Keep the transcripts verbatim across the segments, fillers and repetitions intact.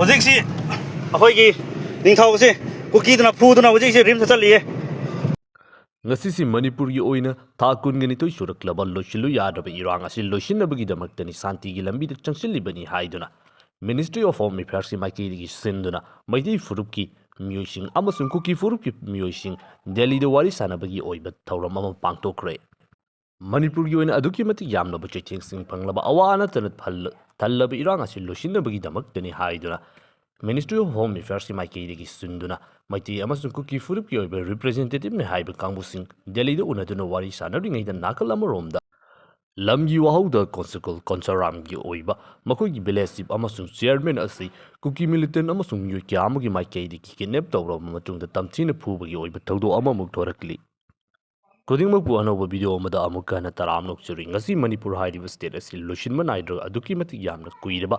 ꯍꯧꯖꯤꯛꯁꯤ ꯑꯩꯈꯣꯏꯒꯤ ꯅꯤꯡꯊꯧꯁꯦ ꯀꯨꯀꯤꯗꯨꯅ ꯐꯨꯗꯨꯅ ꯍꯧꯖꯤꯛꯁꯤ ꯔꯤꯝꯁꯇ ꯆꯠꯂꯤꯌꯦ꯫ ꯉꯁꯤꯁꯤ ꯃꯅꯤꯄꯨꯔꯒꯤ ꯑꯣꯏꯅ ꯊꯥ ꯀꯨꯟꯒ ꯅꯤꯊꯣꯏ ꯁꯨꯔꯛꯂꯕ ꯂꯣꯏꯁꯤꯜꯂꯨ ꯌꯥꯗ꯭ꯔꯕ ꯏꯔꯥꯡ ꯑꯁꯤ ꯂꯣꯏꯁꯤꯟꯅꯕꯒꯤꯗꯃꯛꯇꯅꯤ ꯁꯥꯟꯇꯤꯒꯤ ꯂꯝꯕꯤꯗ ꯆꯪꯁꯤꯜꯂꯤꯕꯅꯤ ꯍꯥꯏꯗꯨꯅ Ministry of Home Affairsꯀꯤ ꯃꯥꯏꯀꯩꯗꯒꯤ ꯁꯤꯟꯗꯨꯅ ꯃꯩꯇꯩ ꯐꯨꯔꯨꯞꯀꯤ ꯃꯤꯑꯣꯏꯁꯤꯡ ꯑꯃꯁꯨꯡ ꯀꯨꯀꯤ ꯐꯨꯔꯨꯞꯀꯤ ꯃꯤꯑꯣꯏꯁꯤꯡ ꯗꯦꯜꯂꯤꯗ ꯋꯥꯔꯤ ꯁꯥꯟꯅꯕꯒꯤ ꯑꯣꯏꯕ ꯊꯧꯔꯝ ꯑꯃ ꯄꯥꯡꯊꯣꯛꯈ꯭ꯔꯦ꯫ ꯃꯅꯤꯄꯨꯔꯒꯤ ꯑꯣꯏꯅ ꯑꯗꯨꯛꯀꯤ ꯃꯇꯤꯛ ꯌꯥꯝꯂꯕ ꯆꯩꯊꯦꯡꯁꯤꯡ ꯐꯪꯂꯕ ꯑꯋꯥ ꯑꯅꯥꯇꯅ ꯊꯜ-, ꯊꯜꯂꯕ ꯏꯔꯥꯡ ꯑꯁꯤ ꯂꯣꯏꯁꯤꯟꯅꯕꯒꯤꯗꯃꯛꯇꯅꯤ ꯍꯥꯏꯗꯨꯅ Ministry of Home Affairsꯀꯤ ꯃꯥꯏꯀꯩꯗꯒꯤ ꯁꯤꯟꯗꯨꯅ ꯃꯩꯇꯩ ꯑꯃꯁꯨꯡ ꯀꯨꯀꯤ ꯐꯨꯔꯨꯞꯀꯤ ꯑꯣꯏꯕ representativeꯅꯤ ꯍꯥꯏꯕ ꯀꯥꯡꯕꯨꯁꯤꯡ ꯗꯦꯜꯂꯤꯗ ꯎꯅꯗꯨꯅ ꯋꯥꯔꯤ ꯁꯥꯟꯅꯔꯤꯉꯩꯗ ꯅꯥꯀꯜ ꯑꯃꯔꯣꯝꯗ ꯂꯝꯒꯤ ꯋꯥꯍꯧꯗ ꯀꯣꯟꯁꯀꯜ ꯀꯣꯟꯁꯥꯔꯥꯝꯒꯤ ꯑꯣꯏꯕ ꯃꯈꯣꯏꯒꯤ village chief ꯑꯃꯁꯨꯡ chairman ꯑꯁꯤ ꯀꯨꯀꯤ militant ꯑꯃꯁꯨꯡ ꯃꯤꯑꯣꯏ ꯀꯌꯥ ꯑꯃꯒꯤ ꯃꯥꯏꯀꯩꯗꯒꯤ kidnap ꯇꯧꯔꯕ ꯃꯇꯨꯡꯗ ꯇꯝꯊꯤꯅ ꯐꯨꯕꯒꯤ ꯑꯣꯏꯕ ꯊꯧꯗꯣꯛ ꯑꯃꯃꯨꯛ ꯊꯣꯔꯛꯂꯤ꯫ ꯈꯨꯗꯤꯡꯃꯛꯄꯨ ꯑꯅꯧꯕ video ꯑꯃꯗ ꯑꯃꯨꯛꯀ ꯍꯟꯅ ꯇꯔꯥꯝꯅ ꯑꯣꯛꯆꯔꯤ꯫ ꯉꯁꯤ ꯃꯅꯤꯄꯨꯔ ꯍꯥꯏꯔꯤꯕ state ꯑꯁꯤ ꯂꯣꯏꯁꯤꯟꯕ ꯅꯥꯏꯗ꯭ꯔꯒ ꯑꯗꯨꯛꯀꯤ ꯃꯇꯤꯛ ꯌꯥꯝꯅ ꯀꯨꯏꯔꯕ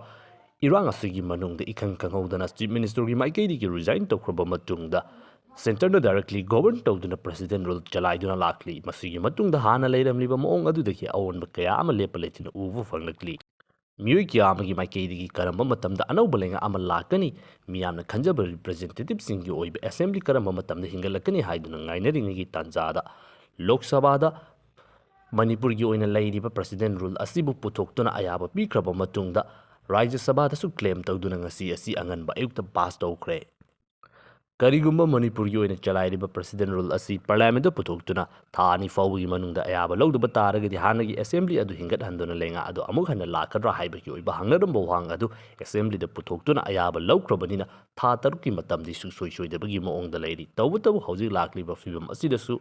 ꯏꯔꯥꯡ ꯑꯁꯤꯒꯤ ꯃꯅꯨꯡꯗ ꯏꯈꯪ ꯈꯪꯍꯧꯗꯅ Chief Ministerꯒꯤ ꯃꯥꯏꯀꯩꯗꯒꯤ resign ꯇꯧꯈ꯭ꯔꯕ ꯃꯇꯨꯡꯗ centreꯅ directly govern ꯇꯧꯗꯨꯅ President rule ꯆꯂꯥꯏꯗꯨꯅ ꯂꯥꯛꯂꯤ꯫ ꯃꯁꯤꯒꯤ ꯃꯇꯨꯡꯗ ꯍꯥꯟꯅ ꯂꯩꯔꯝꯂꯤꯕ ꯃꯑꯣꯡ ꯑꯗꯨꯗꯒꯤ ꯑꯑꯣꯟꯕ ꯀꯌꯥ ꯑꯃ ꯂꯦꯞꯄ ꯂꯩꯇꯅ ꯎꯕ ꯐꯪꯂꯛꯂꯤ꯫ ꯃꯤꯑꯣꯏ ꯀꯌꯥ ꯑꯃꯒꯤ ꯃꯥꯏꯀꯩꯗꯒꯤ ꯀꯔꯝꯕ ꯃꯇꯝꯗ ꯑꯅꯧꯕ ꯂꯩꯉꯥꯛ ꯑꯃ ꯂꯥꯛꯀꯅꯤ, ꯃꯤꯌꯥꯝꯅ ꯈꯟꯖꯕ representativeꯁꯤꯡꯒꯤ ꯑꯣꯏꯕ assembly ꯀꯔꯝꯕ ꯃꯇꯝꯗ ꯍꯤꯡꯒꯠꯂꯛꯀꯅꯤ ꯍꯥꯏꯗꯨꯅ ꯉꯥꯏꯅꯔꯤꯉꯩꯒꯤ ꯇꯥꯟꯖꯥꯗ ꯂꯣꯛ ꯁꯚꯥꯗ ꯃꯅꯤꯄꯨꯔꯒꯤ ꯑꯣꯏꯅ ꯂꯩꯔꯤꯕ President rule ꯑꯁꯤꯕꯨ ꯄꯨꯊꯣꯛꯇꯨꯅ ꯑꯌꯥꯕ ꯄꯤꯈ꯭ꯔꯕ ꯃꯇꯨꯡꯗ ꯔꯥꯖ꯭ꯌ ꯁꯚꯥꯗꯁꯨ claim ꯇꯧꯗꯨꯅ ꯉꯁꯤ ꯑꯁꯤ ꯑꯉꯟꯕ ꯑꯌꯨꯛꯇ pass ꯇꯧꯈ꯭ꯔꯦ꯫ ꯀꯔꯤꯒꯨꯝꯕ ꯃꯅꯤꯄꯨꯔꯒꯤ ꯑꯣꯏꯅ ꯆꯂꯥꯏꯔꯤꯕ President rule ꯑꯁꯤ Parliamentꯇ ꯄꯨꯊꯣꯛꯇꯨꯅ ꯊꯥ ꯑꯅꯤ ꯐꯥꯎꯕꯒꯤ ꯃꯅꯨꯡꯗ ꯑꯌꯥꯕ ꯂꯧꯗꯕ ꯇꯥꯔꯒꯗꯤ ꯍꯥꯟꯅꯒꯤ assembly ꯑꯗꯨ ꯍꯤꯡꯒꯠꯍꯟꯗꯨꯅ ꯂꯩꯉꯥꯛ ꯑꯗꯨ ꯑꯃꯨꯛ ꯍꯟꯅ ꯂꯥꯛꯀꯗ꯭ꯔꯥ ꯍꯥꯏꯕꯒꯤ ꯑꯣꯏꯕ ꯍꯪꯅꯔꯝꯕ ꯋꯥꯍꯪ ꯑꯗꯨ assemblyꯗ ꯄꯨꯊꯣꯛꯇꯨꯅ ꯑꯌꯥꯕ ꯂꯧꯈ꯭ꯔꯕꯅꯤꯅ ꯊꯥ ꯇꯔꯨꯛꯀꯤ ꯃꯇꯝꯗꯤ ꯁꯨꯡꯁꯣꯏ ꯁꯣꯏꯗꯕꯒꯤ ꯃꯑꯣꯡꯗ ꯂꯩꯔꯤ꯫ ꯇꯧꯕꯇꯕꯨ ꯍꯧꯖꯤꯛ ꯂꯥꯛꯂꯤꯕ ꯐꯤꯕꯝ ꯑꯁꯤꯗꯁꯨ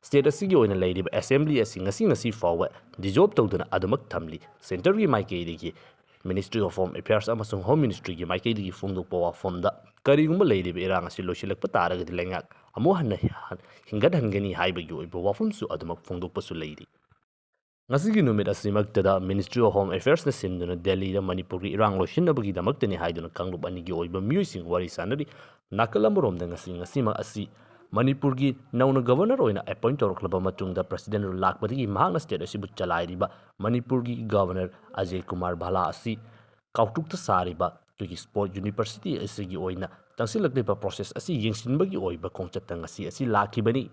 state ꯑꯁꯤꯒꯤ ꯑꯣꯏꯅ ꯂꯩꯔꯤꯕ assembly ꯑꯁꯤ ꯉꯁꯤ ꯉꯁꯤ ꯐꯥꯎꯕ dissolve ꯇꯧꯗꯨꯅ ꯑꯗꯨꯃꯛ ꯊꯝꯂꯤ꯫ Centreꯒꯤ ꯃꯥꯏꯀꯩꯗꯒꯤ Ministry of Home Affairs ꯑꯃꯁꯨꯡ Home Ministryꯒꯤ ꯃꯥꯏꯀꯩꯗꯒꯤ ꯐꯣꯡꯗꯣꯛꯄ ꯋꯥꯐꯝꯗ ꯀꯔꯤꯒꯨꯝꯕ ꯂꯩꯔꯤꯕ ꯏꯔꯥꯡ ꯑꯁꯤ ꯂꯣꯏꯁꯤꯜꯂꯛꯄ ꯇꯥꯔꯒꯗꯤ ꯂꯩꯉꯥꯛ ꯑꯃꯨꯛ ꯍꯟꯅ ꯍꯤꯡꯒꯠꯍꯟꯒꯅꯤ ꯍꯥꯏꯕꯒꯤ ꯑꯣꯏꯕ ꯋꯥꯐꯝꯁꯨ ꯑꯗꯨꯃꯛ ꯐꯣꯡꯗꯣꯛꯄꯁꯨ ꯂꯩꯔꯤ꯫ ꯉꯁꯤꯒꯤ ꯅꯨꯃꯤꯠ ꯑꯁꯤꯃꯛꯇꯗ Ministry of Home Affairsꯅ ꯁꯤꯟꯗꯨꯅ ꯗꯦꯜꯂꯤꯗ ꯃꯅꯤꯄꯨꯔꯒꯤ ꯏꯔꯥꯡ ꯂꯣꯏꯁꯤꯟꯅꯕꯒꯤꯗꯃꯛꯇꯅꯤ ꯍꯥꯏꯗꯨꯅ ꯀꯥꯡꯂꯨꯞ ꯑꯅꯤꯒꯤ ꯑꯣꯏꯕ ꯃꯤꯑꯣꯏꯁꯤꯡ ꯋꯥꯔꯤ ꯁꯥꯟꯅꯔꯤ꯫ ꯅꯥꯀꯜ ꯑꯃꯔꯣꯝꯗ ꯉꯁꯤ ꯉꯁꯤꯃꯛ ꯑꯁꯤ ꯃꯅꯤꯄꯨꯔꯒꯤ ꯅꯧꯅ governor ꯑꯣꯏꯅ appoint ꯇꯧꯔꯛꯂꯕ ꯃꯇꯨꯡꯗ President rule ꯂꯥꯛꯄꯗꯒꯤ ꯃꯍꯥꯛꯅ state ꯑꯁꯤꯕꯨ ꯆꯂꯥꯏꯔꯤꯕ ꯃꯅꯤꯄꯨꯔꯒꯤ governor ꯑꯖꯌ ꯀꯨꯃꯥꯔ ꯚꯥꯂꯥ ꯑꯁꯤ ꯀꯥꯎꯇ꯭ꯔꯨꯛꯇ ꯁꯥꯔꯤꯕ ꯑꯩꯈꯣꯏꯒꯤ ꯁ꯭ꯄꯣꯔꯠ ꯌꯨꯅꯤꯚꯔꯁꯤꯇꯤ ꯑꯁꯤꯒꯤ ꯑꯣꯏꯅ ꯆꯪꯁꯤꯜꯂꯛꯂꯤꯕ ꯄ꯭ꯔꯣꯁꯦꯁ ꯑꯁꯤ ꯌꯦꯡꯁꯤꯟꯕꯒꯤ ꯑꯣꯏꯕ ꯈꯣꯡꯆꯠꯇ ꯉꯁꯤ ꯑꯁꯤ ꯂꯥꯛꯈꯤꯕꯅꯤ꯫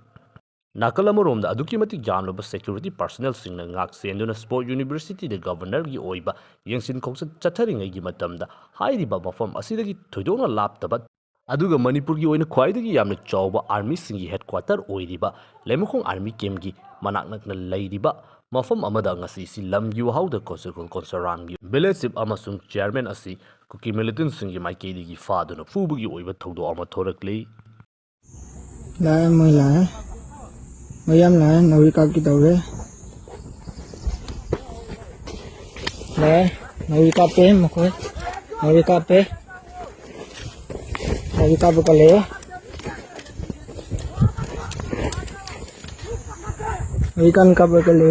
ꯅꯥꯀꯜ ꯑꯃꯔꯣꯝꯗ ꯑꯗꯨꯛꯀꯤ ꯃꯇꯤꯛ ꯌꯥꯝꯂꯕ ꯁꯦꯀ꯭ꯌꯨꯔꯤꯇꯤ ꯄꯥꯔꯁꯅꯦꯜꯁꯤꯡꯅ ꯉꯥꯛ ꯁꯦꯟꯗꯨꯅ ꯁ꯭ꯄꯣꯔꯠ ꯌꯨꯅꯤꯚꯔꯁꯤꯇꯤꯗ ꯒꯕꯔꯅꯔꯒꯤ ꯑꯣꯏꯕ ꯌꯦꯡꯁꯤꯟ ꯈꯣꯡꯆꯠ ꯆꯠꯊꯔꯤꯉꯩꯒꯤ ꯃꯇꯝꯗ ꯍꯥꯏꯔꯤꯕ ꯃꯐꯝ ꯑꯁꯤꯗꯒꯤ ꯊꯣꯏꯗꯣꯛꯅ ꯂꯥꯞꯇꯕ, ꯑꯗꯨꯒ ꯃꯅꯤꯄꯨꯔꯒꯤ ꯑꯣꯏꯅ ꯈ꯭ꯋꯥꯏꯗꯒꯤ ꯌꯥꯝꯅ ꯆꯥꯎꯕ ꯑꯥꯔꯃꯤꯁꯤꯡꯒꯤ ꯍꯦꯗꯀ꯭ꯋꯥꯇꯔ ꯑꯣꯏꯔꯤꯕ ꯂꯩꯃꯈꯣꯡ ꯑꯥꯔꯃꯤ ꯀꯦꯝꯞꯀꯤ ꯃꯅꯥꯛ ꯅꯛꯅ ꯂꯩꯔꯤꯕ ꯃꯐꯝ ꯑꯃꯗ ꯉꯁꯤꯁꯤ ꯂꯝꯒꯤ ꯋꯥꯍꯧꯗ ꯀꯣꯟꯁꯔꯒꯨꯜ ꯀꯣꯟꯁꯔꯥꯝꯒꯤ ꯚꯤꯂꯦꯖ ꯆꯤꯐ ꯑꯃꯁꯨꯡ ꯆꯤꯌꯔꯃꯦꯟ ꯑꯁꯤ ꯀꯨꯀꯤ ꯃꯤꯂꯤꯇꯦꯟꯠꯁꯤꯡꯒꯤ ꯃꯥꯏꯀꯩꯗꯒꯤ ꯐꯥꯗꯨꯅ ꯐꯨꯕꯒꯤ ꯑꯣꯏꯕ ꯊꯧꯗꯣꯛ ꯑꯃ ꯊꯣꯔꯛꯂꯤ꯫ ꯂꯥꯛꯑꯦ, ꯃꯣꯏ ꯂꯥꯛꯑꯦ꯫ ꯃꯣꯏ ꯌꯥꯝ ꯂꯥꯛꯑꯦ, ꯅꯥꯎꯔꯤ ꯀꯥꯞꯀꯦ ꯇꯧꯔꯦ꯫ ꯂꯥꯛꯑꯦ, ꯅꯥꯎꯔꯤ ꯀꯥꯞꯄꯦ ꯃꯈꯣꯏ꯫ ꯅꯥꯎꯔꯤ ꯀꯥꯞꯄꯦ꯫ ꯅꯥꯎꯔꯤ ꯀꯥꯞꯄ ꯀꯜꯂꯦ꯫ ꯅꯥꯎꯔꯤ ꯀꯟꯅ ꯀꯥꯞꯄ ꯀꯜꯂꯦ꯫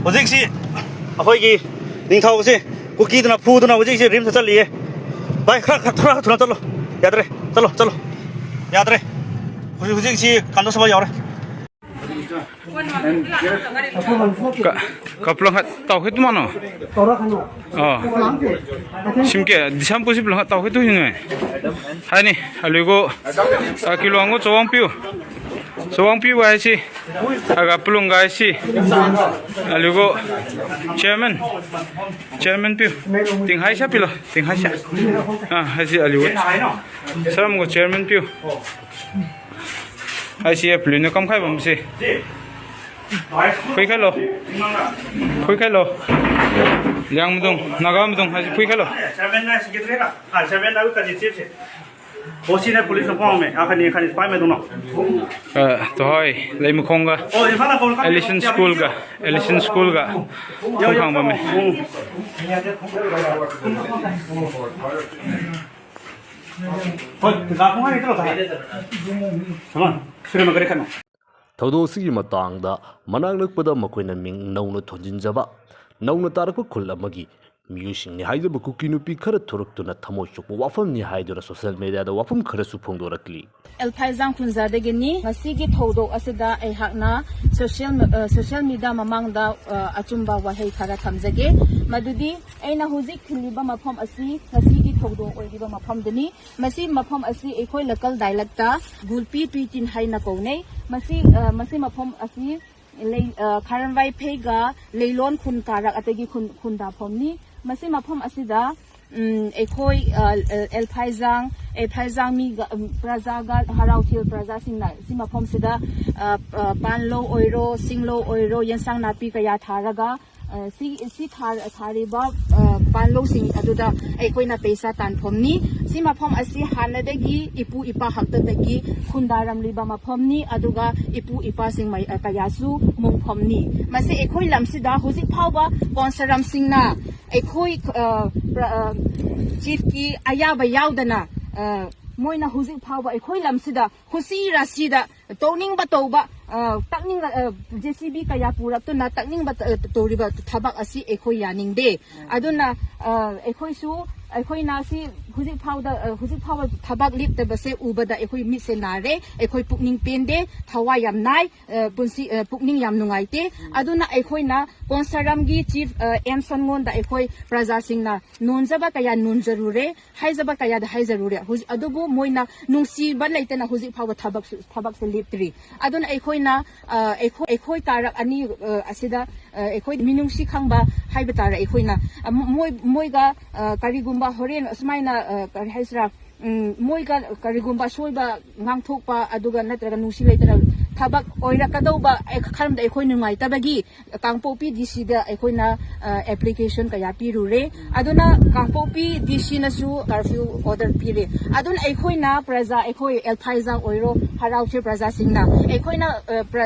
ꯍꯧꯖꯤꯛꯁꯤ ꯑꯩꯈꯣꯏꯒꯤ ꯅꯤꯡꯊꯧꯁꯤ ꯀꯨꯀꯤꯗꯨꯅ ꯐꯨꯗꯨꯅ ꯍꯧꯖꯤꯛꯁꯤ ꯔꯤꯝꯁꯇ ꯆꯠꯂꯤꯌꯦ꯫ ꯚꯥꯏ, ꯈꯔ, ꯈꯔ, ꯈꯔ ꯊꯨꯅ ꯆꯠꯂꯣ꯫ ꯌꯥꯗ꯭ꯔꯦ, ꯆꯠꯂꯣ, ꯆꯠꯂꯣ꯫ ꯌꯥꯗ꯭ꯔꯦ꯫ ꯍꯧꯖꯤꯛ, ꯍꯧꯖꯤꯛꯁꯤ ꯀꯥꯟꯗꯣ ꯁꯕꯥ ꯌꯥꯎꯔꯦ꯫ Ka, ka pulang kat tau khit mano? Oh. Sim ke, disam pusi pulang kat tau khit tu ni. Hai ni, alu ko, ah, kilo anggo cawang piu. Cawang piu hai si. Aga pulung gai si. Alu ko, chairman. Chairman piu. Ting hai sa pilo, ting hai sa. Ah, hai si alu ko. Salam ko chairman piu. I C F ꯂꯣꯏꯅ ꯀꯝꯈꯥꯏꯕ ꯑꯃꯁꯦ꯫ ꯐꯨꯏꯈꯥꯏꯂꯣ꯫ ꯐꯨꯏꯈꯥꯏꯂꯣ꯫ ꯂꯤꯌꯥꯡꯃꯗꯨꯡ, ꯅꯥꯒꯥꯃꯗꯨꯡ ꯍꯥꯏꯁꯤ ꯐꯨꯏꯈꯥꯏꯂꯣ꯫ ꯑ, ꯇꯣꯍꯣꯏ, ꯂꯩꯃꯈꯣꯡꯒ ꯑꯦꯂꯤꯁꯟ ꯁ꯭ꯀꯨꯜꯒ ꯈꯣꯡꯈꯥꯡꯕꯝꯃꯦ꯫ ꯊꯧꯗꯣꯛ ꯑꯁꯤꯒꯤ ꯃꯇꯥꯡꯗ ꯃꯅꯥꯛ ꯅꯛꯄꯗ ꯃꯈꯣꯏꯅ ꯃꯤꯡ ꯅꯧꯅ ꯊꯣꯟꯖꯤꯟꯖꯕ ꯅꯧꯅ ꯇꯥꯔꯛꯄ ꯈꯨꯜ ꯑꯃꯒꯤ ꯃꯤꯑꯣꯏꯁꯤꯡꯅꯤ ꯍꯥꯏꯖꯕ ꯀꯨꯀꯤ ꯅꯨꯄꯤ ꯈꯔ ꯊꯣꯔꯛꯇꯨꯅ ꯊꯃꯣꯏ ꯁꯣꯛꯄ ꯋꯥꯐꯝꯅꯤ ꯍꯥꯏꯗꯨꯅ ꯁꯣꯁꯤꯌꯦꯜ ꯃꯦꯗꯤꯌꯥꯗ ꯋꯥꯐꯝ ꯈꯔꯁꯨ ꯐꯣꯡꯗꯣꯔꯛꯂꯤ꯫ ꯑꯦꯜꯐꯥꯏꯖꯥꯡ ꯈꯨꯟꯖꯥꯗꯒꯤꯅꯤ꯫ ꯉꯁꯤꯒꯤ ꯊꯧꯗꯣꯛ ꯑꯁꯤꯗ ꯑꯩꯍꯥꯛꯅ ꯁꯣꯁꯤꯌꯦꯜ, ꯑ, ꯁꯣꯁꯤꯌꯦꯜ ꯃꯤꯗꯤꯌꯥ ꯃꯃꯥꯡꯗ, ꯑ, ꯑꯆꯨꯝꯕ ꯋꯥꯍꯩ ꯈꯔ ꯊꯝꯖꯒꯦ꯫ ꯃꯗꯨꯗꯤ ꯑꯩꯅ ꯍꯧꯖꯤꯛ ꯊꯤꯜꯂꯤꯕ ꯃꯐꯝ ꯑꯁꯤ ꯉꯁꯤꯒꯤ ꯊꯧꯗꯣꯛ ꯑꯣꯏꯔꯤꯕ ꯃꯐꯝꯗꯨꯅꯤ꯫ ꯃꯁꯤ ꯃꯐꯝ ꯑꯁꯤ ꯑꯩꯈꯣꯏ ꯂꯣꯀꯦꯜ ꯗꯥꯏꯂꯦꯛꯇ ꯒꯨꯜꯄꯤ ꯇꯨꯏꯇꯤꯟ ꯍꯥꯏꯅ ꯀꯧꯅꯩ꯫ ꯃꯁꯤ, ꯑ, ꯃꯁꯤ ꯃꯐꯝ ꯑꯁꯤ ꯂꯩ-, ꯑ, ꯈꯥꯔꯟ ꯋꯥꯏꯐꯩꯒ ꯂꯩꯂꯣꯟ ꯈꯨꯟ ꯀꯥꯔꯛ ꯑꯇꯩꯒꯤ ꯈꯨꯟ, ꯈꯨꯟꯗꯥꯐꯝꯅꯤ꯫ ꯃꯁꯤ ꯃꯐꯝ ꯑꯁꯤꯗ, ꯎꯝ, ꯑꯩꯈꯣꯏ, ꯑ, ꯑ, ꯑꯦꯜꯐꯥꯏꯖꯥꯡ, ꯑꯦꯜꯐꯥꯏꯖꯥꯡ ꯃꯤꯒ, ꯎꯝ, ꯄ꯭ꯔꯖꯥꯒ ꯍꯔꯥꯎꯊꯤꯜ ꯄ꯭ꯔꯖꯥꯁꯤꯡꯅ ꯁꯤ ꯃꯐꯝꯁꯤꯗ, ꯑ, ꯑ, ꯄꯥꯟꯂꯧ ꯑꯣꯏꯔꯣ, ꯁꯤꯡꯂꯧ ꯑꯣꯏꯔꯣ, ꯌꯦꯟꯁꯥꯡ ꯅꯥꯄꯤ ꯀꯌꯥ ꯊꯥꯔꯒ, ꯑ, ꯁꯤ, ꯁꯤ ꯊꯥ-, ꯊꯥꯔꯤꯕ, ꯑ, ꯄꯥꯟꯂꯧꯁꯤꯡ ꯑꯗꯨꯗ ꯑꯩꯈꯣꯏꯅ ꯄꯩꯁꯥ ꯇꯥꯟꯐꯝꯅꯤ꯫ ꯁꯤ ꯃꯐꯝ ꯑꯁꯤ ꯍꯥꯟꯅꯗꯒꯤ ꯏꯄꯨ ꯏꯄꯥ ꯍꯥꯛꯇꯛꯇꯒꯤ ꯈꯨꯟꯗꯥꯔꯝꯂꯤꯕ ꯃꯐꯝꯅꯤ, ꯑꯗꯨꯒ ꯏꯄꯨ ꯏꯄꯥꯁꯤꯡ ꯃꯩ-, ꯑ, ꯀꯌꯥꯁꯨ ꯃꯨꯡꯐꯝꯅꯤ꯫ ꯃꯁꯤ ꯑꯩꯈꯣꯏ ꯂꯝꯁꯤꯗ ꯍꯧꯖꯤꯛ ꯐꯥꯎꯕ ꯀꯣꯟꯁꯔꯝꯁꯤꯡꯅ ꯑꯩꯈꯣꯏ, ꯑ, ꯄ꯭ꯔ-, ꯑ, ꯆꯤꯐꯀꯤ ꯑꯌꯥꯕ ꯌꯥꯎꯗꯅ, ꯑ, ꯃꯣꯏꯅ ꯍꯧꯖꯤꯛ ꯐꯥꯎꯕ ꯑꯩꯈꯣꯏ ꯂꯝꯁꯤꯗ ꯍꯨꯁꯤ ꯔꯥꯁꯤꯗ ꯇꯧꯅꯤꯡꯕ ꯇꯧꯕ, ꯑ, ꯇꯛꯅꯤꯡꯕ, ꯑ, ꯖꯦ ꯁꯤ ꯕꯤ ꯀꯌꯥ ꯄꯨꯔꯛꯇꯨꯅ ꯇꯛꯅꯤꯡꯕ ꯇ-, ꯇꯧꯔꯤꯕ ꯊꯕꯛ ꯑꯁꯤ ꯑꯩꯈꯣꯏ ꯌꯥꯅꯤꯡꯗꯦ꯫ ꯑꯗꯨꯅ, ꯑ, ꯑꯩꯈꯣꯏꯁꯨ, ꯑꯩꯈꯣꯏꯅ ꯁꯤ ꯍꯧꯖꯤꯛ ꯐꯥꯎꯗ, ꯑ, ꯍꯧꯖꯤꯛ ꯐꯥꯎꯕ ꯊꯕꯛ ꯂꯦꯞꯇꯕꯁꯦ ꯎꯕꯗ ꯑꯩꯈꯣꯏ ꯃꯤꯠꯁꯦ ꯅꯥꯔꯦ, ꯑꯩꯈꯣꯏ ꯄꯨꯛꯅꯤꯡ ꯄꯦꯟꯗꯦ, ꯊꯋꯥꯏ ꯌꯥꯝ ꯅꯥꯏ, ꯑ, ꯄꯨꯟꯁꯤ, ꯑ, ꯄꯨꯛꯅꯤꯡ ꯌꯥꯝ ꯅꯨꯡꯉꯥꯏꯇꯦ꯫ ꯑꯗꯨꯅ ꯑꯩꯈꯣꯏꯅ ꯀꯣꯟꯁꯔꯝꯒꯤ ꯆꯤꯐ, ꯑ, ꯑꯦꯝꯁꯟꯉꯣꯟꯗ ꯑꯩꯈꯣꯏ ꯄ꯭ꯔꯖꯥꯁꯤꯡꯅ ꯅꯣꯟꯖꯕ ꯀꯌꯥ ꯅꯣꯟꯖꯔꯨꯔꯦ, ꯍꯥꯏꯖꯕ ꯀꯌꯥꯗ ꯍꯥꯏꯖꯔꯨꯔꯦ꯫ ꯍꯧꯖꯤꯛ, ꯑꯗꯨꯕꯨ ꯃꯣꯏꯅ ꯅꯨꯡꯁꯤꯕ ꯂꯩꯇꯅ ꯍꯧꯖꯤꯛ ꯐꯥꯎꯕ ꯊꯕꯛꯁꯨ, ꯊꯕꯛꯁꯦ ꯂꯦꯞꯇ꯭ꯔꯤ꯫ ꯑꯗꯨꯅ ꯑꯩꯈꯣꯏꯅ, ꯑ, ꯑꯩꯈꯣꯏ, ꯑꯩꯈꯣꯏ ꯀꯥꯔꯛ ꯑꯅꯤ, ꯑ, ꯑꯁꯤꯗ, ꯑ, ꯑꯩꯈꯣꯏ ꯃꯤꯅꯨꯡꯁꯤ ꯈꯪꯕ ꯍꯥꯏꯕ ꯇꯥꯔꯦ꯫ ꯑꯩꯈꯣꯏꯅ, ꯑ, ꯃꯣꯏ, ꯃꯣꯏꯒ, ꯑ, ꯀꯔꯤꯒꯨꯝꯕ ꯍꯣꯔꯦꯟ ꯑꯁꯨꯃꯥꯏꯅ, ꯑ, ꯀꯔꯤ ꯍꯥꯏꯁꯤꯔꯥ, ꯎꯝ, ꯃꯣꯏꯒ ꯀꯔꯤꯒꯨꯝꯕ ꯑꯁꯣꯏꯕ ꯉꯥꯡꯊꯣꯛꯄ ꯑꯗꯨꯒ ꯅꯠꯇ꯭ꯔꯒ ꯅꯨꯡꯁꯤ ꯂꯩꯇꯅ ꯊꯕꯛ ꯑꯣꯏꯔꯛꯀꯗꯧꯕ ꯑꯩ ꯈꯟꯕꯗ ꯑꯩꯈꯣꯏ ꯅꯨꯡꯉꯥꯏꯇꯕꯒꯤ ꯀꯥꯡꯄꯣꯛꯄꯤ ꯗꯤ ꯁꯤꯗ ꯑꯩꯈꯣꯏꯅ ꯑꯦꯄ꯭ꯂꯤꯀꯦꯁꯟ ꯀꯌꯥ ꯄꯤꯔꯨꯔꯦ꯫ ꯑꯗꯨꯅ ꯀꯥꯡꯄꯣꯛꯄꯤ ꯗꯤ ꯁꯤꯅꯁꯨ ꯀꯔꯐ꯭ꯌꯨ ꯑꯣꯔꯗꯔ ꯄꯤꯔꯦ꯫ ꯑꯗꯨꯅ ꯑꯩꯈꯣꯏꯅ ꯄ꯭ꯔꯖꯥ, ꯑꯩꯈꯣꯏ ꯑꯦꯜꯐꯥꯏꯖꯥ ꯑꯣꯏꯔꯣ, ꯍꯔꯥꯎꯁꯦ ꯄ꯭ꯔꯖꯥꯁꯤꯡꯅ, ꯑꯩꯈꯣꯏꯅ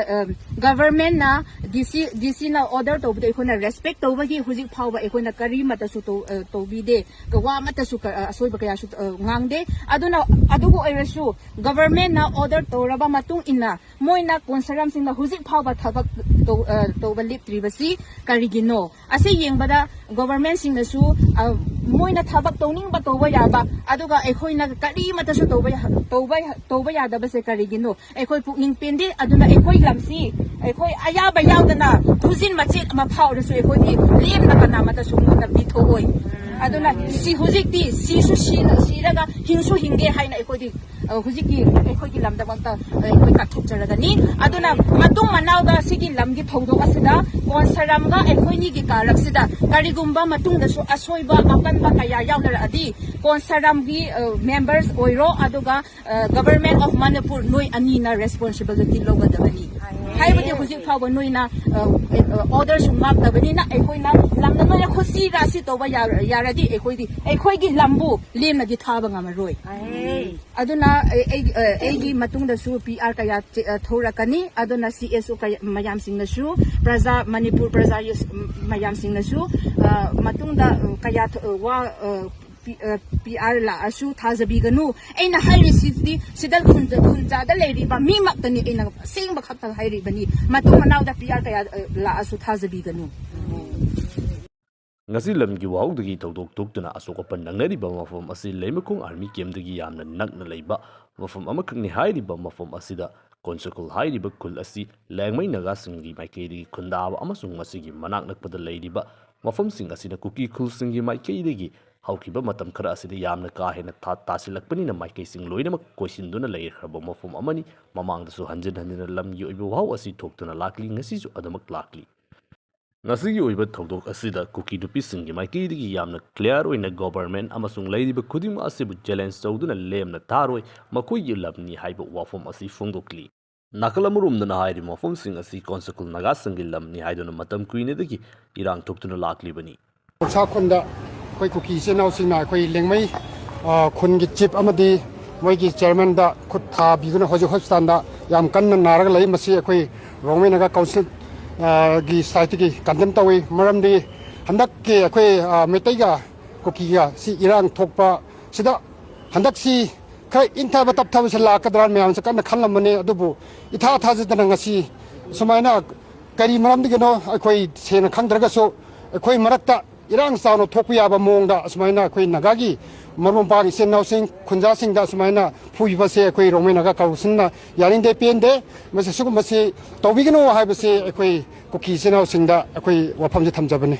ꯒꯚꯔꯟꯃꯦꯟꯠꯅ ꯗꯤ ꯁꯤ ꯗꯤ ꯁꯤꯅ ꯑꯣꯔꯗꯔ ꯇꯧꯕꯗ ꯑꯩꯈꯣꯏꯅ ꯔꯦꯁꯄꯦꯛ ꯇꯧꯕꯒꯤ ꯍꯧꯖꯤꯛ ꯐꯥꯎꯕ ꯑꯩꯈꯣꯏꯅ ꯀꯔꯤꯃꯠꯇꯁꯨ ꯇꯧ- ꯑ, ꯇꯧꯕꯤꯗꯦ꯫ ꯋꯥ ꯑꯃꯠꯇꯁꯨ ꯀ- ꯑ, ꯑꯁꯣꯏꯕ ꯀꯌꯥꯁꯨ ꯑ, ꯉꯥꯡꯗꯦ꯫ ꯑꯗꯨꯅ ꯑꯗꯨꯕꯨ ꯑꯣꯏꯔꯁꯨ ꯒꯚꯔꯟꯃꯦꯟꯠꯅ ꯑꯣꯔꯗꯔ ꯇꯧꯔꯕ ꯃꯇꯨꯡ ꯏꯟꯅ ꯃꯣꯏꯅ ꯀꯣꯟꯁꯔꯝꯁꯤꯡꯗ ꯍꯧꯖꯤꯛ ꯐꯥꯎꯕ ꯊꯕꯛ ꯇꯧ- ꯑ, ꯇꯧꯕ ꯂꯦꯞꯇ꯭ꯔꯤꯕꯁꯤ ꯀꯔꯤꯒꯤꯅꯣ? ꯑꯁꯤ ꯌꯦꯡꯕꯗ ꯒꯣꯚꯔꯟꯃꯦꯟꯠꯁꯤꯡꯅꯁꯨ ꯑ, ꯃꯣꯏꯅ ꯊꯕꯛ ꯇꯧꯅꯤꯡꯕ ꯇꯧꯕ ꯌꯥꯕ, ꯑꯗꯨꯒ ꯑꯩꯈꯣꯏꯅ ꯀꯔꯤꯃꯠꯇꯁꯨ ꯇꯧꯕ ꯌꯥ- ꯇꯧꯕ ꯌꯥ- ꯇꯧꯕ ꯌꯥꯗꯕꯁꯦ ꯀꯔꯤꯒꯤꯅꯣ? ꯑꯩꯈꯣꯏ ꯄꯨꯛꯅꯤꯡ ꯄꯦꯟꯗꯦ꯫ ꯑꯗꯨꯅ ꯑꯩꯈꯣꯏ ꯂꯝꯁꯤ ꯑꯩꯈꯣꯏ ꯑꯌꯥꯕ ꯌꯥꯎꯗꯅ ꯊꯨꯖꯤꯟ ꯃꯆꯦꯠ ꯑꯃ ꯐꯥꯎꯔꯁꯨ ꯑꯩꯈꯣꯏꯗꯤ ꯂꯦꯝꯅ ꯀꯅꯥꯃꯠꯇꯁꯨ ꯃꯣꯏꯗ ꯄꯤꯊꯣꯛꯑꯣꯏ꯫ ꯑꯗꯨꯅ ꯁꯤ ꯍꯧꯖꯤꯛꯇꯤ ꯁꯤꯁꯨ ꯁꯤꯅ ꯁꯤꯔꯒ ꯍꯤꯡꯁꯨ ꯍꯤꯡꯒꯦ ꯍꯥꯏꯅ ꯑꯩꯈꯣꯏꯗꯤ ꯑ, ꯍꯧꯖꯤꯛꯀꯤ ꯑꯩꯈꯣꯏꯒꯤ ꯂꯝꯗꯃꯛꯇ ꯑꯩꯈꯣꯏ ꯀꯠꯊꯣꯛꯆꯔꯒꯅꯤ꯫ ꯑꯗꯨꯅ ꯃꯇꯨꯡ ꯃꯅꯥꯎꯗ ꯁꯤꯒꯤ ꯂꯝꯒꯤ ꯊꯧꯗꯣꯛ ꯑꯁꯤꯗ ꯀꯣꯟꯁꯔꯝꯒ ꯑꯩꯈꯣꯏꯅꯤꯒꯤ ꯀꯥꯔꯛꯁꯤꯗ ꯀꯔꯤꯒꯨꯝꯕ ꯃꯇꯨꯡꯗꯁꯨ ꯑꯁꯣꯏꯕ ꯑꯄꯟꯕ ꯀꯌꯥ ꯌꯥꯎꯅꯔꯛꯑꯗꯤ ꯀꯣꯟꯁꯔꯝꯒꯤ ꯃꯦꯝꯕꯔꯁ ꯑꯣꯏꯔꯣ, ꯑꯗꯨꯒ ꯒꯚꯔꯟꯃꯦꯟꯠ ꯑꯣꯐ ꯃꯅꯤꯄꯨꯔ, ꯅꯣꯏ ꯑꯅꯤꯅ ꯔꯦꯁꯄꯣꯟꯁꯤꯕꯤꯂꯤꯇꯤ ꯂꯧꯒꯗꯕꯅꯤ꯫ ꯍꯥꯏꯕꯗꯤ ꯍꯧꯖꯤꯛ ꯐꯥꯎꯕ ꯅꯣꯏꯅ ꯑꯣꯔꯗꯔꯁꯨ ꯉꯥꯛꯇꯕꯅꯤꯅ ꯑꯩꯈꯣꯏꯅ ꯂꯝꯗ ꯅꯣꯏꯅ ꯈꯨꯠꯁꯤ ꯔꯥꯁꯤ ꯇꯧꯕ ꯌꯥꯔ- ꯌꯥꯔꯗꯤ ꯑꯩꯈꯣꯏꯗꯤ ꯑꯩꯈꯣꯏꯒꯤ ꯂꯝꯕꯨ ꯂꯦꯝꯅꯗꯤ ꯊꯥꯕ ꯉꯝꯃꯔꯣꯏ꯫ ꯑꯗꯨꯅ ꯑꯩ- ꯑꯩ- ꯑ, ꯑꯩꯒꯤ ꯃꯇꯨꯡꯗꯁꯨ ꯄꯤ ꯑꯥꯔ ꯀꯌꯥ ꯆꯦ- ꯑ, ꯊꯣꯛꯂꯛꯀꯅꯤ꯫ ꯑꯗꯨꯅ ꯁꯤ ꯑꯦꯁ ꯑꯣ ꯀꯌꯥ- ꯃꯌꯥꯝꯁꯤꯡꯅꯁꯨ, ꯄ꯭ꯔꯖꯥ, ꯃꯅꯤꯄꯨꯔ ꯄ꯭ꯔꯖꯥ ꯌꯨꯁ- ꯃꯌꯥꯝꯁꯤꯡꯅꯁꯨ ꯑ, ꯃꯇꯨꯡꯗ ꯑ, ꯀꯌꯥ ꯊ- ꯑ, ꯋꯥ ꯑ, ꯄꯤ- ꯑ, ꯄꯤ ꯑꯥꯔ ꯂꯥꯛꯑꯁꯨ ꯊꯥꯖꯕꯤꯒꯅꯨ꯫ ꯑꯩꯅ ꯍꯥꯏꯔꯤꯁꯤꯗꯤ ꯁꯤꯗ ꯈꯨꯟꯖ- ꯈꯨꯟꯖꯥꯗ ꯂꯩꯔꯤꯕ ꯃꯤꯃꯛꯇꯅꯤ ꯑꯩꯅ ꯑꯁꯦꯡꯕ ꯈꯛꯇ ꯍꯥꯏꯔꯤꯕꯅꯤ꯫ ꯃꯇꯨꯡ ꯃꯅꯥꯎꯗ ꯄꯤ ꯑꯥꯔ ꯀꯌꯥ ꯑ, ꯂꯥꯛꯑꯁꯨ ꯊꯥꯖꯕꯤꯒꯅꯨ꯫ ꯉꯁꯤ ꯂꯝꯒꯤ ꯋꯥꯍꯧꯗꯒꯤ ꯊꯧꯗꯣꯛ ꯊꯣꯛꯇꯨꯅ ꯑꯁꯣꯛ ꯑꯄꯟ ꯅꯪꯅꯔꯤꯕ ꯃꯐꯝ ꯑꯁꯤ ꯂꯩꯃꯈꯣꯡ ꯑꯥꯔꯃꯤ ꯀꯦꯝꯗꯒꯤ ꯌꯥꯝꯅ ꯅꯛꯅ ꯂꯩꯕ ꯃꯐꯝ ꯑꯃꯈꯛꯅꯤ꯫ ꯍꯥꯏꯔꯤꯕ ꯃꯐꯝ ꯑꯁꯤꯗ ꯀꯣꯟꯁꯀꯨꯜ ꯍꯥꯏꯔꯤꯕ ꯈꯨꯜ ꯑꯁꯤ ꯂꯦꯡꯃꯩ ꯅꯥꯒꯥꯁꯤꯡꯒꯤ ꯃꯥꯏꯀꯩꯗꯒꯤ ꯈꯨꯟꯗꯥꯕ ꯑꯃꯁꯨꯡ ꯃꯁꯤꯒꯤ ꯃꯅꯥꯛ ꯅꯛꯄꯗ ꯂꯩꯔꯤꯕ ꯃꯐꯝꯁꯤꯡ ꯑꯁꯤꯅ ꯀꯨꯀꯤ ꯈꯨꯜꯁꯤꯡꯒꯤ ꯃꯥꯏꯀꯩꯗꯒꯤ ꯍꯧꯈꯤꯕ ꯃꯇꯝ ꯈꯔ ꯑꯁꯤꯗ ꯌꯥꯝꯅ ꯀꯥ ꯍꯦꯟꯅ ꯊꯥ- ꯇꯥꯁꯤꯜꯂꯛꯄꯅꯤꯅ ꯃꯥꯏꯀꯩꯁꯤꯡ ꯂꯣꯏꯅꯃꯛ ꯀꯣꯏꯁꯤꯟꯗꯨꯅ ꯂꯩꯈ꯭ꯔꯕ ꯃꯐꯝ ꯑꯃꯅꯤ꯫ ꯃꯃꯥꯡꯗꯁꯨ ꯍꯟꯖꯤꯟ ꯍꯟꯖꯤꯟꯅ ꯂꯝꯒꯤ ꯑꯣꯏꯕ ꯋꯥꯍꯧ ꯑꯁꯤ ꯊꯣꯛꯇꯨꯅ ꯂꯥꯛꯂꯤ, ꯉꯁꯤꯁꯨ ꯑꯗꯨꯃꯛ ꯂꯥꯛꯂꯤ꯫ ꯉꯁꯤꯒꯤ ꯑꯣꯏꯕ ꯊꯧꯗꯣꯛ ꯑꯁꯤꯗ ꯀꯨꯀꯤ ꯅꯨꯄꯤꯁꯤꯡꯒꯤ ꯃꯥꯏꯀꯩꯗꯒꯤ ꯌꯥꯝꯅ clear ꯑꯣꯏꯅ government ꯑꯃꯁꯨꯡ ꯂꯩꯔꯤꯕ ꯈꯨꯗꯤꯡꯃꯛ ꯑꯁꯤꯕꯨ challenge ꯇꯧꯗꯨꯅ ꯂꯦꯝꯅ ꯊꯥꯔꯣꯏ, ꯃꯈꯣꯏꯒꯤ ꯂꯝꯅꯤ ꯍꯥꯏꯕ ꯋꯥꯐꯝ ꯑꯁꯤ ꯐꯣꯡꯗꯣꯛꯂꯤ꯫ ꯅꯥꯀꯜ ꯑꯃꯔꯣꯝꯗꯅ ꯍꯥꯏꯔꯤꯕ ꯃꯐꯝꯁꯤꯡ ꯑꯁꯤ ꯀꯣꯟꯁꯀꯨꯜ ꯅꯥꯒꯥꯁꯤꯡꯒꯤ ꯂꯝꯅꯤ ꯍꯥꯏꯗꯨꯅ ꯃꯇꯝ ꯀꯨꯏꯅꯗꯒꯤ ꯏꯔꯥꯡ ꯊꯣꯛꯇꯨꯅ ꯂꯥꯛꯂꯤꯕꯅꯤ꯫ ꯈꯨꯟꯁꯥ ꯈꯨꯟꯗ ꯑꯩꯈꯣꯏ ꯀꯨꯀꯤ ꯏꯆꯤꯟ ꯏꯅꯥꯎꯁꯤꯡꯅ ꯑꯩꯈꯣꯏ ꯂꯦꯡꯃꯩ, ꯑ, ꯈꯨꯟꯒꯤ chief ꯑꯃꯗꯤ ꯃꯣꯏꯒꯤ chairmanꯗ ꯈꯨꯠ ꯊꯥꯕꯤꯗꯨꯅ ꯍꯧꯖꯤꯛ hospitalꯗ ꯌꯥꯝ ꯀꯟꯅ ꯅꯥꯔꯒ ꯂꯩ꯫ ꯃꯁꯤ ꯑꯩꯈꯣꯏ ꯔꯣꯡꯃꯩ ꯅꯥꯒꯥ council, ꯑ, ꯒꯤ sideꯇꯒꯤ condemn ꯇꯧꯏ꯫ ꯃꯔꯝꯗꯤ ꯍꯟꯗꯛꯀꯤ ꯑꯩꯈꯣꯏ, ꯑ, ꯃꯩꯇꯩꯒ ꯀꯨꯀꯤꯒ ꯁꯤ ꯏꯔꯥꯡ ꯊꯣꯛꯄ ꯁꯤꯗ ꯍꯟꯗꯛꯁꯤ ꯈꯔ ꯏꯪꯊꯕ ꯇꯞꯊꯕꯁꯤ ꯂꯥꯛꯀꯗ꯭ꯔꯥ ꯃꯌꯥꯝꯁꯦ ꯀꯟꯅ ꯈꯜꯂꯝꯕꯅꯤ꯫ ꯑꯗꯨꯕꯨ ꯏꯊꯥ ꯊꯥꯖꯗꯅ ꯉꯁꯤ ꯁꯨꯃꯥꯏꯅ ꯀꯔꯤ ꯃꯔꯝꯗꯒꯤꯅꯣ ꯑꯩꯈꯣꯏ ꯁꯦꯡꯅ ꯈꯪꯗ꯭ꯔꯒꯁꯨ ꯑꯩꯈꯣꯏ ꯃꯔꯛꯇ ꯏꯔꯥꯡ ꯆꯥꯎꯅ ꯊꯣꯛꯄ ꯌꯥꯕ ꯃꯑꯣꯡꯗ ꯑꯁꯨꯃꯥꯏꯅ ꯑꯩꯈꯣꯏ ꯅꯥꯒꯥꯒꯤ ꯃꯔꯨꯞ ꯃꯄꯥꯡ ꯏꯆꯤꯟ ꯏꯅꯥꯎꯁꯤꯡ ꯈꯨꯟꯖꯥꯁꯤꯡꯗ ꯑꯁꯨꯃꯥꯏꯅ ꯐꯨꯕꯤꯕꯁꯦ ꯑꯩꯈꯣꯏ ꯔꯣꯡꯃꯩ ꯅꯥꯒꯥ councilꯅ ꯌꯥꯅꯤꯡꯗꯦ, ꯄꯦꯟꯗꯦ꯫ ꯃꯁꯤ ꯁꯤꯒꯨꯝꯕꯁꯤ ꯇꯧꯕꯤꯒꯅꯨ ꯍꯥꯏꯕꯁꯤ ꯑꯩꯈꯣꯏ ꯀꯨꯀꯤ ꯏꯆꯤꯟ ꯏꯅꯥꯎꯁꯤꯡꯗ ꯑꯩꯈꯣꯏ ꯋꯥꯐꯝꯁꯤ ꯊꯝꯖꯕꯅꯤ꯫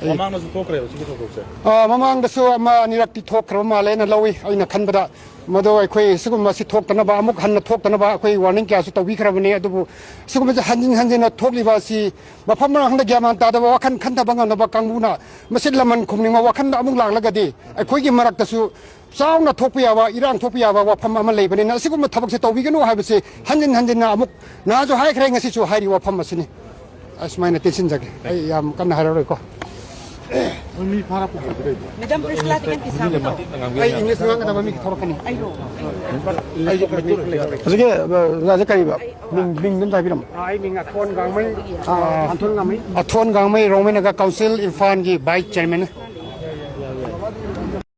ꯑꯩ ꯃꯃꯥꯡꯗꯁꯨ ꯊꯣꯛꯈ꯭ꯔꯦꯕ ꯁꯤꯒꯤ ꯊꯧꯗꯣꯛꯁꯦ? ꯑ, ꯃꯃꯥꯡꯗꯁꯨ ꯑꯃ ꯑꯅꯤꯔꯛꯇꯤ ꯊꯣꯛꯈ꯭ꯔꯕ ꯃꯥꯜꯂꯦ ꯑꯩꯅ ꯂꯧꯏ꯫ ꯑꯩꯅ ꯈꯟꯕꯗ ꯃꯗꯨ ꯑꯩꯈꯣꯏ ꯁꯤꯒꯨꯝꯕꯁꯤ ꯊꯣꯛꯇꯅꯕ, ꯑꯃꯨꯛ ꯍꯟꯅ ꯊꯣꯛꯇꯅꯕ ꯑꯩꯈꯣꯏ warning ꯀꯌꯥꯁꯨ ꯇꯧꯕꯤꯈ꯭ꯔꯕꯅꯤ꯫ ꯑꯗꯨꯕꯨ ꯁꯤꯒꯨꯝꯕꯁꯤ ꯍꯟꯖꯤꯟ ꯍꯟꯖꯤꯟꯅ ꯊꯣꯛꯂꯤꯕ ꯑꯁꯤ ꯃꯐꯝ ꯃꯔꯥꯡꯗ ꯒ꯭ꯌꯥꯟ ꯃꯥꯟ ꯇꯥꯗꯕ, ꯋꯥꯈꯜ ꯈꯟꯊꯕ ꯉꯝꯗꯕ ꯀꯥꯡꯕꯨꯅ ꯃꯁꯤ ꯂꯃꯟ ꯈꯨꯝꯅꯤꯡꯕ ꯋꯥꯈꯜꯗ ꯑꯃꯨꯛ ꯂꯥꯛꯂꯒꯗꯤ ꯑꯩꯈꯣꯏꯒꯤ ꯃꯔꯛꯇꯁꯨ ꯆꯥꯎꯅ ꯊꯣꯛꯄ ꯌꯥꯕ, ꯏꯔꯥꯡ ꯊꯣꯛꯄ ꯌꯥꯕ ꯋꯥꯐꯝ ꯑꯃ ꯂꯩꯕꯅꯤꯅ ꯑꯁꯤꯒꯨꯝꯕ ꯊꯕꯛꯁꯦ ꯇꯧꯕꯤꯒꯅꯨ ꯍꯥꯏꯕꯁꯤ ꯍꯟꯖꯤꯟ ꯍꯟꯖꯤꯟꯅ ꯑꯃꯨꯛ ꯅꯍꯥꯟꯁꯨ ꯍꯥꯏꯈ꯭ꯔꯦ, ꯉꯁꯤꯁꯨ ꯍꯥꯏꯔꯤ ꯋꯥꯐꯝ ꯑꯁꯤꯅꯤ꯫ ꯑꯁꯨꯃꯥꯏꯅ ꯇꯦꯟꯁꯤꯟꯖꯒꯦ꯫ ꯑꯩ ꯌꯥꯝ ꯀꯟꯅ ꯍꯥꯏꯔꯔꯣꯏꯀꯣ꯫ ꯃꯤ ꯐꯥꯔꯛꯄ ꯍꯧꯗ꯭ꯔꯦ꯫ Madam Priscilla ꯇꯤꯀꯦꯟ ꯐꯤꯁꯥꯡ꯫ ꯑꯩ English ꯉꯥꯡꯒꯗꯕ ꯃꯤ ꯊꯣꯛꯂꯛꯀꯅꯤ꯫ ꯑꯩꯔꯣ? ꯍꯧꯖꯤꯛꯀꯤ, ꯑ, ꯑꯣꯖꯥꯁꯦ ꯀꯔꯤꯕ? ꯃꯤꯡ, ꯃꯤꯡꯗꯣ ꯑꯝꯇ ꯍꯥꯏꯕꯤꯔꯝꯃꯣ꯫ ꯑꯩ ꯃꯤꯡ ꯑꯊꯣꯟ ꯒꯥꯡꯃꯩ꯫ ꯑꯥ꯫ ꯑꯊꯣꯟ ꯒꯥꯡꯃꯩ꯫ ꯑꯊꯣꯟ ꯒꯥꯡꯃꯩ, ꯔꯣꯡꯃꯩ ꯅꯥꯒꯥ council, ꯏꯝꯐꯥꯜꯒꯤ vice chairman꯫